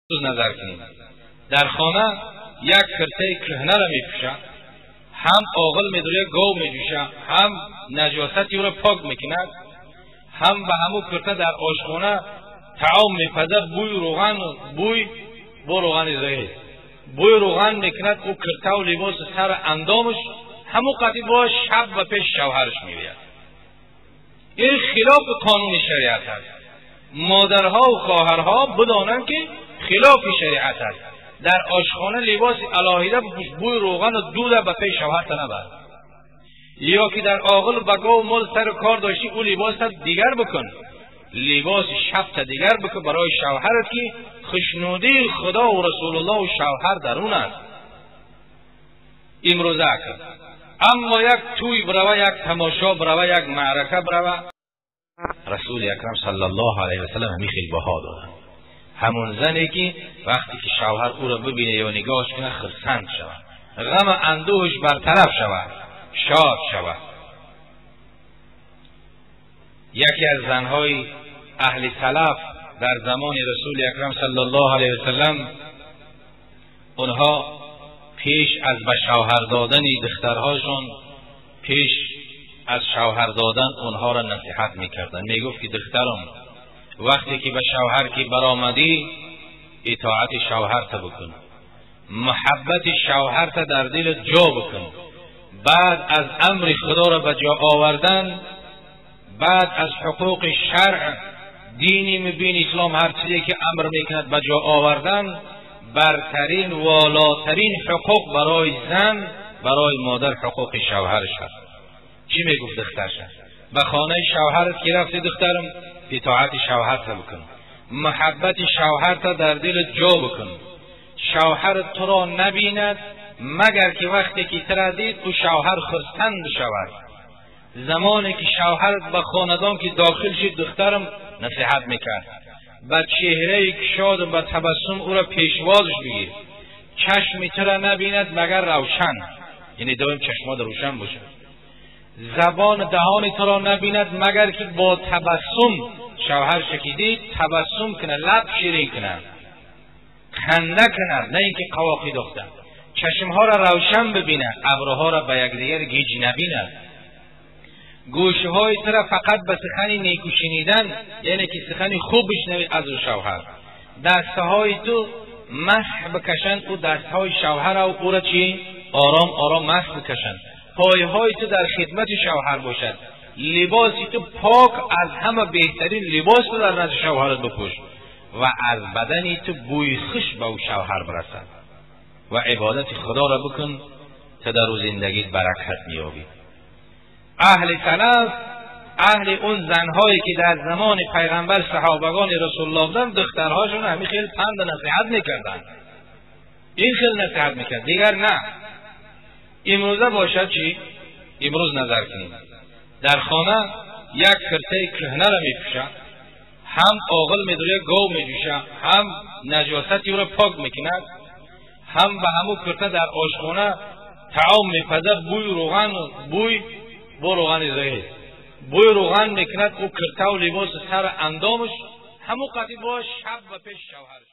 Назар кунем. Дар хона як киртаи кӯҳнаро мепӯшад, ҳам оғил медоря гов меҷӯшад, ҳам наҷосати ӯро пок мекунад, ҳам ба ҳамун кирта дар ошхона таом мепазад, бӯи рӯған, бӯй бо рӯғани зоҳид, бӯи рӯған мекунад. Ӯ киртаву либосу сару андомаш ҳамун қати бо шаб ба пеши шавҳараш меояд. Ин хилофи қонуни шариат аст. Модарҳову хоҳарҳо бидонанд, ки хилофи шариат аст. Дар ошхона либоси алоҳида бипӯш, бӯи рӯғану дуда ба пеши шавҳарта набар. Ё ки дар оғил ба гов мол сару кор доштӣ, ӯ либоса дигар бикун, либоси шабта дигар бикун барои шавҳарат, ки хушнудии Худову Расулуллоҳу шавҳар дар он аст. Имрӯза акл аммо як тӯй бирава, як тамошо бирава, як маърака бирава. Расули Акрам саллаллоҳу алайҳи васаллам ҳамин хел баҳо доданд. Ҳамон зане ки вақте ки шавҳар ӯро бибине ё нигоҳш кунад, хурсанд шавад, ғаму андӯҳш бартараф шавад, шод шавад. Яке аз занҳои аҳли салаф дар замони Расули Акрам саллаллоҳу алайҳи васаллам, онҳо пеш аз ба шавҳар додани духтарҳошон, пеш аз шавҳар додан онҳоро насиҳат мекарданд. Мегуфт, ки духтарам, вақте ки ба шавҳар ки баромадӣ, итоати шавҳарта бикун, муҳаббати шавҳарта дар дилат ҷо бикун. Баъд аз амри Худоро ба ҷо овардан, баъд аз ҳуқуқи шаръ, дини мубини ислом, ҳар чизе ки амр мекунад, ба ҷо овардан, бартарин, волотарин ҳуқуқ барои зан, барои модар ҳуқуқи шавҳараш аст. Чӣ мегуфт духтарша? Ба хонаи шавҳарат ки рафти, духтарам, итоати шавҳарта бикун, муҳаббати шавҳарта дар дилат ҷо бикун. Шавҳарат туро набинад, магар ки вақте ки тура дид, ӯ шавҳар хурсанд бишавад. Замоне ки шавҳарат ба хонадон ки дохил шид, духтарам, насиҳат мекард, ба чеҳраи кушоду ба табассум ӯро пешвозш бигир. Чашми тура набинад, магар равшан, яъне доим чашмот рӯшан бошад. Забону даҳони туро набинад, магар ки бо табассум шавҳарша ки дид, табассум кунад, лаб ширин кунад, ханда кунад, на ин ки қавоқӣ дохта. Чашмҳоро равшан бибинад, абрӯҳоро ба якдигар гиҷ набинад. Гӯшҳои тура фақат ба сухани неку шунидан, яъне ки сухани хуб бишнавӣ аз ӯ шавҳар. Дастҳои ту масҳ бикашанд ӯ дастҳои шавҳара, ӯра чӣ ором ором масҳ бикашанд. Пойҳои ту дар хидмати шавҳар бошад. Либоси ту пок, аз ҳама беҳтарин либос ту дар назди шавҳарат бипӯш ва аз бадани ту бӯи хуш ба ӯ шавҳар бирасад ва ибодати Худоро бикун, то дар ӯ зиндагит баракат меёбӣ. Аҳли салаф, аҳли он занҳое ки дар замони пайғамбар, саҳобагони Расулуллоҳ буданд, духтарҳошон ҳамин хел панду насиҳат мекарданд, ин хел насиҳат мекард, дигар на. Имрӯза бошад чӣ? Имрӯз назар кунем. Дар хона як киртаи кӯҳнаро мепӯшад, ҳам оғил медоря гов меҷӯшад, ҳам наҷосати ӯро пок мекунад, ҳам ба ҳамун кирта дар ошхона таом мепазад, бӯи рӯған, бӯй бо рӯғани зоҳид, бӯи рӯған мекунад. Ӯ киртаву либосу сару андомаш ҳамун қати бо шаб ба пеши шавҳараш.